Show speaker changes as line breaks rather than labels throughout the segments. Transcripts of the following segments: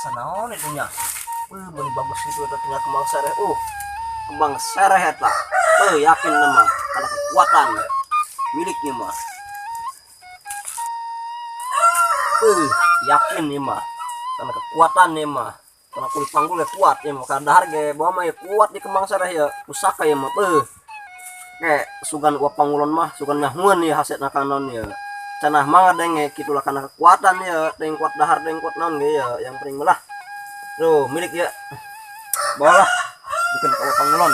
Rasa naon itu nya? Wih, meuni bagus itu eta tinggal kembang sereh. Kembang sereh eta. Yakin nama karena kekuatan miliknya mah. Yakin nih mah karena kekuatan nih mah. Karena kulit panggulnya kuat ya mah. Karena dahar ge bawa mah ya kuat di kembang sereh ya. Pusaka ya mah. Kayak sugan uap pangulon mah, sugan nyahuan ya hasilna kanon ya. Cenah mah ngadenge kitulah karena kekuatan ya, teuing kuat dahar teuing kuat naon ge ya, yang penting malah. Tuh, milik ya. Bawalah bikin ka uap pangulon.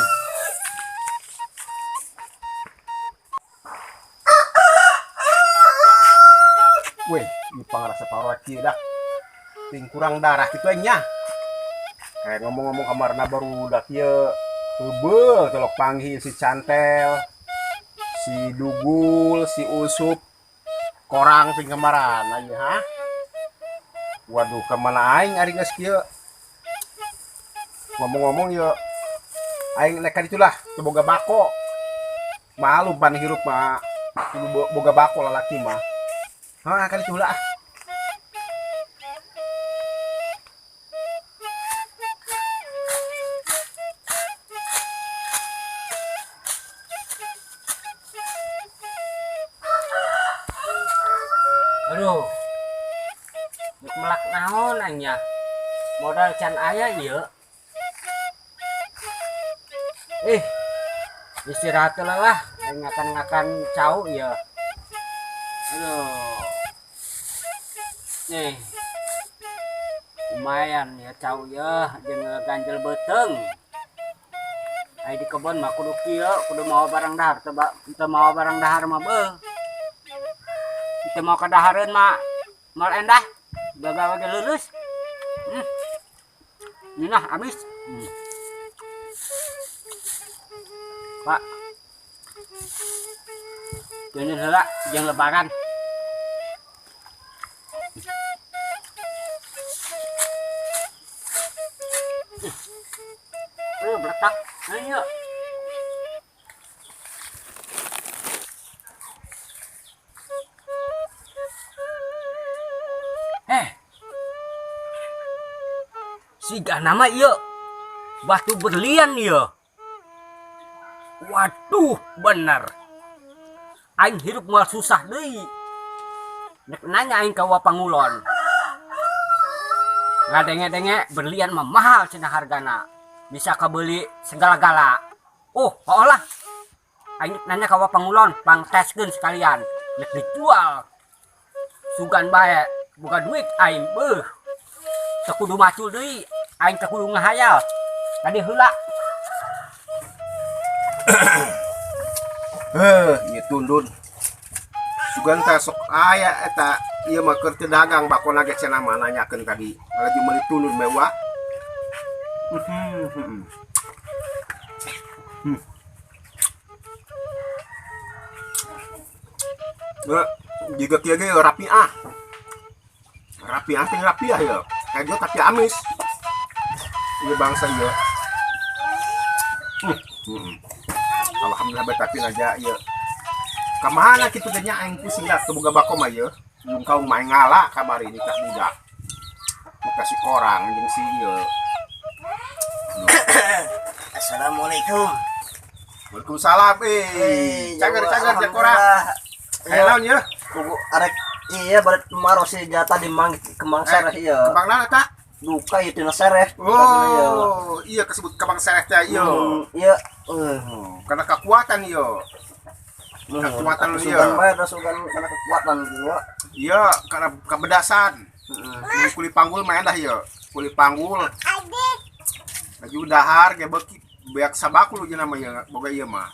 Weh, ieu pangrasa parok kieu dah. Ting kurang darah kitu nya. Kayak ngomong-ngomong kamarna baru dak ieu. Heubeul telok panggih si Cantel, si Dugul, si Usup, korang ping kemaran ieu ha. Waduh, kemana aing ari geus kieu? Ngomong-ngomong ieu aing nek ka ditu lah, teu boga bako. Malu pan hirup mah, kudu boga bako lalaki mah. Ha, ka ditu lah.
Aduh, nek melak naon aing nya? Modal can aya ieu. Istirahat heula lah, aing ngakan-ngakan cau ieu. Aduh. Nih. Lumayan ya cau ieu jeung ganjel beuteung. Ai di kebon mah kudu kieu, kudu mawa barang dahar, teu mawa barang dahar mah beuh. Teu mau kadahareun mah moal endah, gagal ge lulus. Nginah amis. Pak. Jeung heula jeung lebaran. Beletak. Ayo. Siga nama ieu. Batu berlian ieu. Waduh, bener. Aing hirup moal susah deui. Nek nanya aing ka Wapangulon. Ngadenge-denge berlian mah mahal cenah hargana. Bisa kabeli segala-gala. Oh, hooh lah. Aing nanya ka Wapangulon, pangteskeun sekalian. Nek dijual. Sugan bae, boga duit aing beuh. Teu kudu macul deui, aing teu kudu ngahayal. Tadi heula.
Heuh, ieu tundun. Sugan teh sok aya eta ieu mah keur teu dagang bakona ge cenah mah nanyakeun tadi. Lagi meuli tundun mewah. Heuh, jiga kieu ge rapi ah. Rapi ah teh rapi ah ieu. Hejo tapi amis. Ieu bangsa ieu. Alhamdulillah bae tapi aja ieu. Kamana kitu teh nya aing pusing dah teu boga bako mah ieu. Jeung kaum main ngala kamari ini tak budak. Makasih korang jeung si ieu.
Assalamualaikum.
Waalaikumsalam. Cager, cager,
Ya
jak korang.
alhamdulillah.
Aya naon ieu?
Kuku arek iya balik kemaro sih jatah di mang kembang sereh ieu.
Kembang naon eta?
Duka ieu tina sereh.
Oh, iya kesebut kembang sereh teh ieu.
Iya.
Karena kekuatan ieu. Kekuatan ieu.
Sugan bae da sugan karena kekuatan ieu.
Iya, karena kebedasan. Mun kuli panggul mah endah ieu. Kuli panggul. Lagi dahar ge beuki beak sabakul jeung nama ieu boga ieu mah.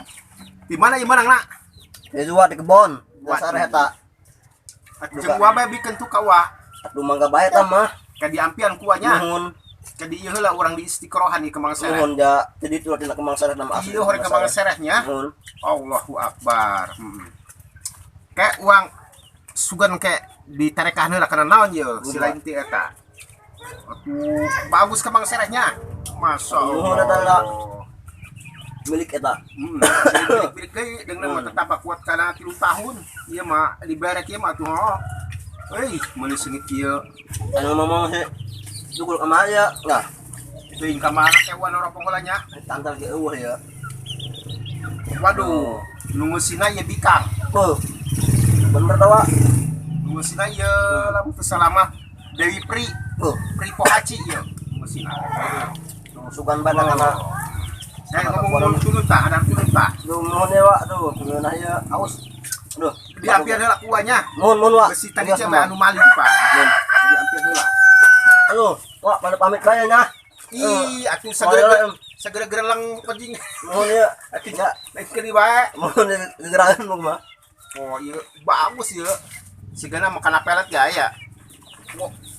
Di mana ieu menang, Nak?
Di dua di kebon.
Wah,
Dasar eta.
Atuh jeung wa bae bikeun tuh ka wa.
Atuh mangga bae eta mah.
Ka diampian kuanya.
Nuhun.
Ka di ieu heula urang di istiqrohan ieu kembang sereh.
Nuhun ja. Jadi itu dina kembang sereh nama asli.
Ieu horeng kembang serehnya.
Nuhun.
Allahu Akbar. Kayak uang sugan kayak ditarekan heula kana naon ieu si lain ti eta. Atuh bagus kembang serehnya. Masya Allah.
Nuhun eta lah. Milik eta.
Milik deui dengan mah tetap kuat kana 3 tahun. Ieu mah diberek ieu mah atuh. Euy, meuli seungit ieu.
Anu ngomong sih. Dukul ka mana ya? Nah,
Teuing ka mana ke wan ropong heula nya?
Tantal ge eueuh ya.
Waduh, nu ngeusina ieu bikang.
Beuh. Bener tah, Wak.
Nu ngeusina ieu lamun teu salah mah Dewi Pri.
Beuh,
Pri Pohaci ieu nu ngeusina.
Nu sugan bae kana.
Saya ngomong turun tah, ada turun tah.
Duh, nuhun ya, Wak. Duh, ngeunah ya. Aus. Aduh,
Diampian heula kuanya.
Nuhun, nuhun, Wak.
Besi tadi cewek anu maling, Pak.
Nuhun.
Diampian heula.
Aduh, Wak, pada pamit bae nya.
Ih, atuh sagera sagera gereleng anjing.
Nuhun ya.
Atuh ya, lain kali bae.
Nuhun gegerakan mah mah.
Oh, iya bagus ya. Sigana makan pelet ya ya.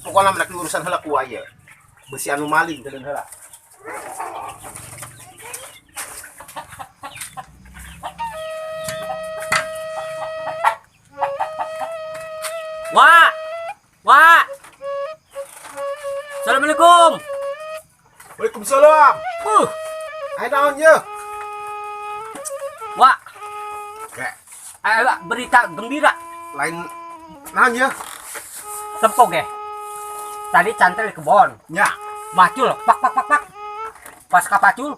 Pokoknya mereka urusan heula ku aya. Besi anu maling teureun heula.
Wak. Wak. Assalamualaikum.
Waalaikumsalam. Ayo naon ye?
Wak.
Kayak
Ayo Wak, berita gembira.
Lain naon ye?
Tempo ge. Tadi cantel di kebon.
Nya.
Macul, pak pak pak pak. Pas kapacul.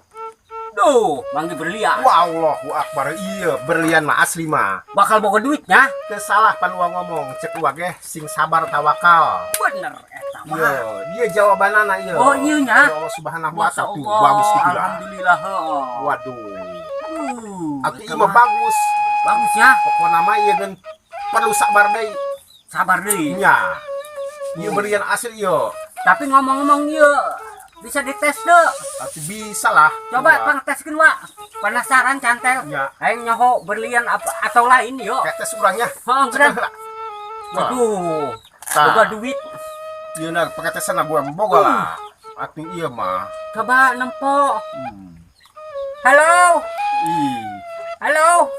Duh, manggi berlian.
Wah, Allahu Akbar. Iya, berlian mah asli mah.
Bakal boga duitnya.
Teu salah pan uang ngomong, cek uang ge sing sabar tawakal.
Bener eta mah.
Iya, dia jawabanana ieu.
Oh, iya nya.
Ya Allah Subhanahu wa taala tuh bagus gitu lah.
Alhamdulillah. Heeh.
Waduh. Atuh ieu mah bagus.
Bagus ya.
Pokona mah ieu geun perlu sabar deui.
Sabar deui.
Nya. Ieu berlian asli ieu.
Tapi ngomong-ngomong ieu bisa dites deh.
Tapi bisa lah.
Coba
ya.
Pang teskeun Wak. Penasaran cantel.
Ya.
Aing nyoho berlian apa atau lain yo.
Kayak tes urangnya.
Heeh, geura. Waduh. Boga duit.
Ieu na paketesan gua boga lah. Atuh ieu mah.
Coba nempo. Halo.
Ih.
Halo.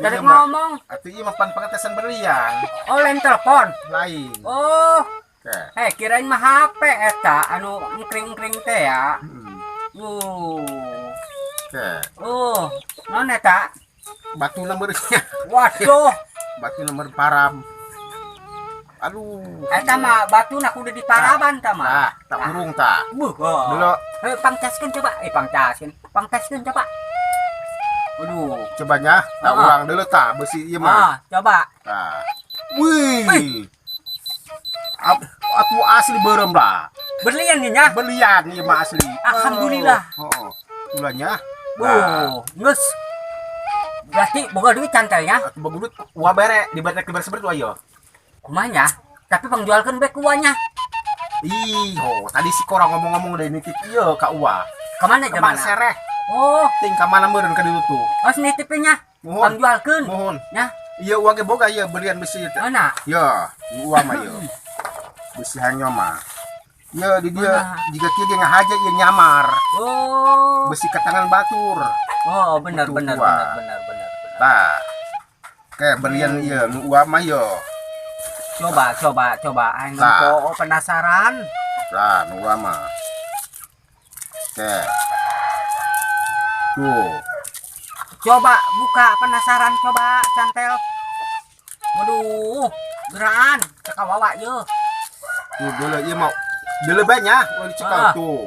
Dari ngomong.
Atuh ieu mah pan pengetesan berlian.
Oh, lain telepon.
Lain.
Oh.
Oke.
Kirain mah HP eta anu ngkring-ngkring teh ya.
Oke.
Non eta?
Batu nomornya.
Waduh.
Batu nomor param. Aduh.
Eta mah batu nak udah diparaban ta mah.
Tah, tak urung tah.
Buh.
Dulu.
Pangcaskeun coba. Pangcaskeun. Pangcaskeun coba. Aduh.
Cobanya, tak urang dulu tah besi ieu mah.
Ah, coba.
Tah. Wih. Atuh asli beureum lah.
Berlian nih nya.
Berlian ieu mah asli.
Alhamdulillah.
Heeh. Ulahnya.
Oh, geus. Berarti boga duit cantelnya.
Atuh boga duit wa bere, dibere ke beres ayo.
Kumanya? Tapi pangjualkeun bae ku uanya.
Ih, oh, tadi si korang ngomong-ngomong deui nitip ieu ka uwa.
Ka mana
Ka sereh.
Oh,
ting ka mana meureun ka ditu tuh.
Oh, nitipnya. Pangjualkeun.
Mohon.
Nya.
Ieu uwa ge boga ieu belian besi ieu teh.
Mana?
Ya, uwa mah ieu. Besi hanya mah. Ieu di dieu jika kieu ge ngahaja ieu nyamar.
Oh.
Besi ke tangan batur.
Oh, benar benar benar benar benar.
Tah. Kayak belian ieu nu uwa mah ieu.
Coba coba coba aing nempo penasaran.
Lah, nu uwa mah. Oke. Tuh.
Coba buka penasaran coba cantel. Waduh, geraan cek wawa ieu.
Tuh dulu ieu mau dulu bae nya, ulah dicekal tuh.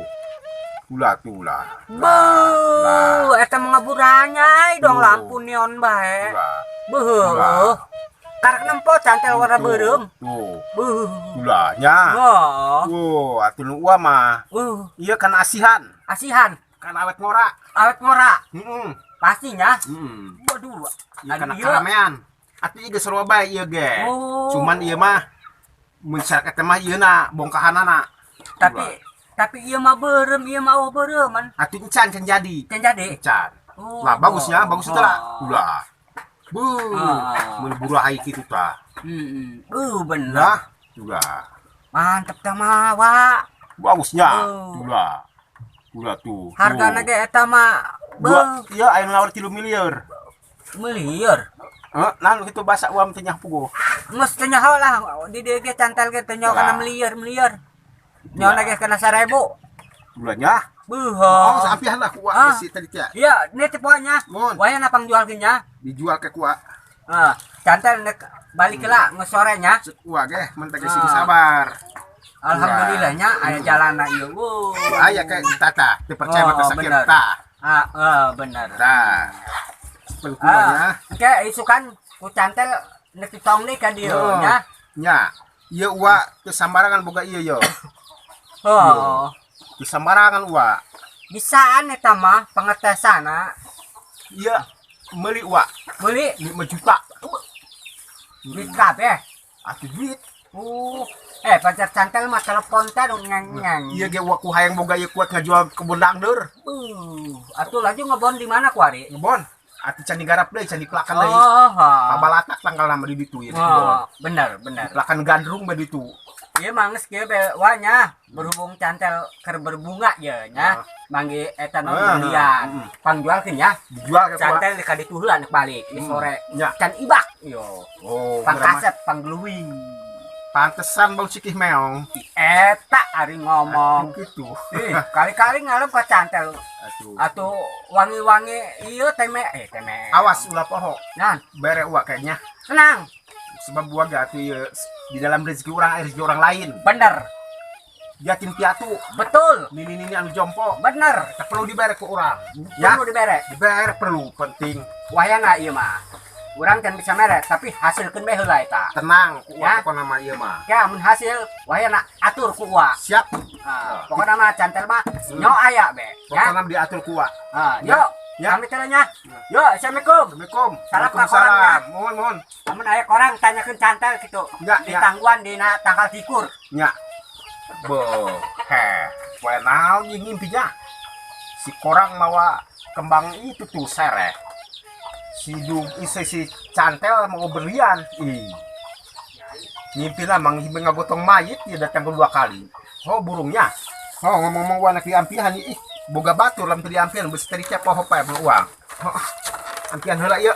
Ulah tuh lah.
Beuh, eta mah ngaburanya dong lampu neon bae. Beuh. Karak nempo cantel warna beureum.
Tuh.
Beuh.
Ulah nya.
Oh.
Atuh nu uwa mah. Ieu kan asihan.
Asihan.
Kan awet ngora.
Awet ngora.
Heeh.
Pastinya.
Heeh.
Waduh.
Ieu kana karamean. Atuh ieu geus sarua bae ieu ge. Cuman ieu mah mun syarat eta mah ieu na bongkahanana.
Tapi ieu mah beureum, ieu mah eueuh beureuman.
Atuh encan can jadi.
Can jadi.
Encan. Lah bagusnya, bagus teh lah. Ulah. Buh, mun buruh ai kitu tah.
Heeh. Bener.
Lah, ulah.
Mantep tah mah, Wak.
Bagusnya. Ulah. Ulah tuh.
Hargana ge eta mah
Dua, iya aya nawar 3 miliar.
Miliar.
Heeh, nah kitu basa uam teh nyaho puguh.
Geus teh nyaho lah, di dieu ge cantel ge teh nyaho kana miliar-miliar. Nyaho ge kana 1000.
Ulahnya.
Beuh.
Oh, sampihan lah ku uang besi tadi teh.
Iya, nitip nya. Wayah pangjual ge nya.
Dijual ke ku.
Heeh, cantel nek balik lah ngesorenya.
Cek uang ge mun teh sing sabar.
Alhamdulillahnya aya jalanna ieu. Wuh.
Aya kayak tata, dipercaya mah
Oh,
sakit
bener.
tah.
Ah, eh, bener.
Tah. Pengkuannya.
Ah, engke isukan ku cantel nek ditong deui ka dieu
Oh.
nya.
Nya. Ieu uwa teu sambarangan boga ieu yo.
Oh.
Teu sambarangan uwa.
Bisaan eta mah pengetesana.
Ieu meuli uwa
Meuli
5 juta.
Duit kabeh.
Atuh duit.
Pacar cantel mah telepon teh dong ngeng-ngeng.
Ieu ge uwa ku hayang boga ieu kuat ngajual kebun dangdeur.
Atuh laju ngebon di mana kuari?
Ngebon. Atuh can digarap deui, can dipelakan deui.
Oh, ha.
Pabalatak tanggal nama di ditu ieu.
Oh, bener, bener.
Dipelakan gandrung bae ditu.
Ieu mah geus kieu be wa nya, berhubung cantel keur berbunga ye nya.
Ah.
Manggi eta nu
Ah.
belian. Pangjualkeun nya.
Dijual ke kuat.
Cantel di ka ditu heula nek balik di sore.
Nya.
Can ibak yo.
Oh,
Pang kasep, pang gluwing.
Pantesan bau cikih meong.
Eta ari ngomong.
Atuh gitu.
Ih, kali-kali ngalem ka cantel.
Atuh.
Atuh wangi-wangi ieu teme eh teme.
Awas ulah poho.
Nah,
Bere uak kayaknya.
tenang.
Sebab gua gak atuh ieu di dalam rezeki orang rezeki orang lain.
Bener.
Yatim piatu.
Betul.
Nini nini anu jompo.
Bener.
Tak perlu dibere ke orang. Ya,
Perlu dibere.
dibere perlu penting.
Wayana ieu mah. Urang can bisa mere, tapi hasilkeun bae heula eta.
Tenang, ku
Ya.
uak pokona mah ieu mah.
Ya, mun hasil wayana atur ku uak.
Siap.
Ah, pokona mah cantel mah nyo aya be. Ya.
Pokona mah diatur ku uak.
Ah,
Ya.
yo.
Ya.
Kami teh nya. Yo, assalamualaikum.
Assalamualaikum.
Salam ka
Waalaikumsalam.
korang, ya.
Mohon mohon.
Lamun aya korang tanyakeun cantel gitu.
Ya,
Di
ya.
tangguan dina tanggal tikur.
Nya. Bo, he. Poe naon ieu ngimpinya? Si korang mawa kembang itu tuh sereh. Si du isi si cantel mau berian. Ih. Ngimpi lah mang himbe ngagotong mayit dia datang kedua kali. Oh burungnya. Oh ngomong-ngomong gua anak diampihan ih. Boga batur lam teu diampihan beusi tadi poho pae uang. Oh, ampihan heula ieu.